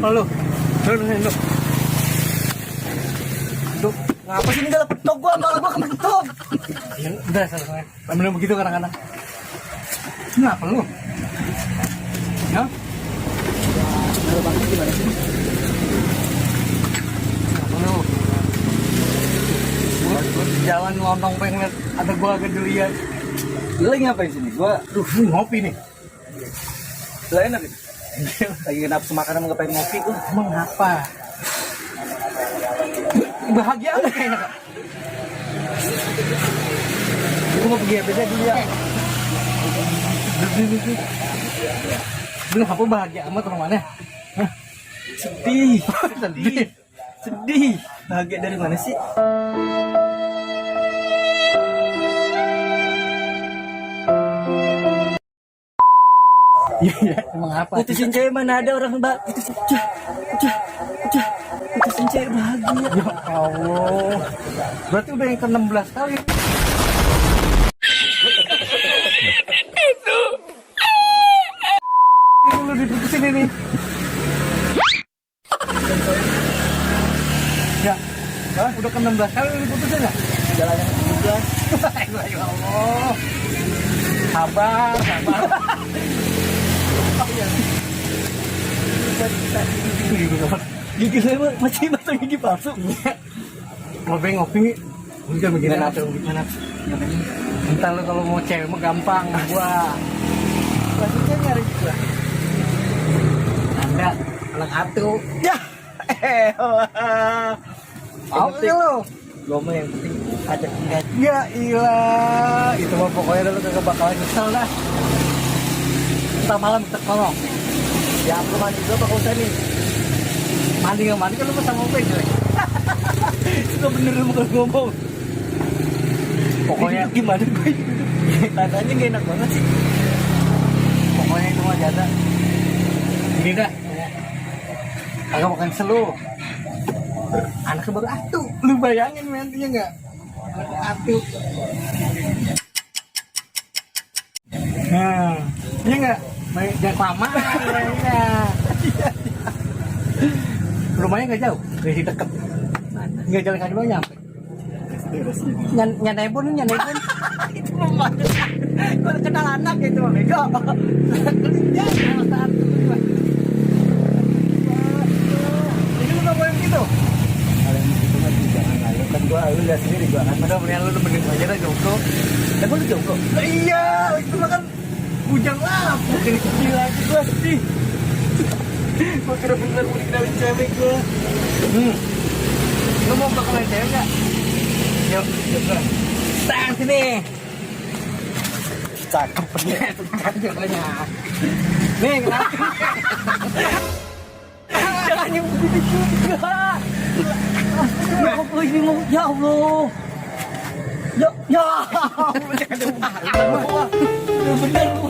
Apa lu? Lu. Duh, ngapa sih ini gak petok gua, malah gua kepentok. Ya, udah selesai. Bener begitu kadang-kadang. Kenapa lu? Ya? Kalau banget gimana sih? Kenapa lu? Gua jalan lontong pengen liat ada gua agak dilihat. Lu lagi ngapain sini? Gua Ngopi nih. lah enak gitu. Lagi nafsu makan sama pengen ngopi gua. Emang apa? Bahagia amat kayaknya kak. Gue mau pergi beda dulu ya. Belum apa bahagia amat orang mana? Hah? Sedih. Sedih. Sedih. Bahagia dari mana sih? Iya, emang apa? Putusin cewek mana ada orang mbak? Putusin cewek bahagia. Ya Allah. Berarti udah yang ke-16 kali. Ini lu diputusin ini. Ya. Hah? Udah ke-16 kali lu diputusin ya? Jalan yang juga. Ya Allah. Sabar. Gigi saya masih pasang gigi palsu. Ngopi. Udah begini Gimana? gimana? Entar lu kalau mau cewek mah gampang gua. Maksudnya nyari juga. Ada anak atu. Ya. Mau penting. lu? Gua mah yang penting ajak enggak. Ya ilah, itu mah pokoknya lu kagak bakalan nyesel dah. Entar malam kita tolong. Ya aku mandi juga apa kau nih? Mandi nggak mandi kan lu pasang ngopi jelek. Suka bener lu bukan ngomong. Pokoknya Gimana gue? Tandanya gak enak banget sih. pokoknya itu mah jada. Ini dah. Kagak makan selu. Anaknya baru atu. Lu bayangin nantinya nggak? Anak atu. Nah, iya nggak? Jangan kelamaan mainnya. Rumahnya nggak jauh, dari sini deket. Mana? Nggak jalan kaki doang nyampe. Nyanebon. Itu mah gue udah kenal anak itu mah bego. Ya, anak atu. Ini lu nggak boleh gitu. Kalian itu kan jangan ayo kan gua lu lihat sendiri gua kan. Padahal mendingan lu nemenin aja dah jomblo. Kan gua lu jomblo. Iya, itu mah kan bujang lah. Bukan kecil lagi gua sedih. Gua kira bener mau dikenalin cewek gua. Lu mau bakalan cewek nggak? Yuk, tahan sini. Cakep Ya, cakep banyak. Nih, kenapa? jangan yang begitu juga. Ya Allah ini mau ya Allah. Ya, bener lu.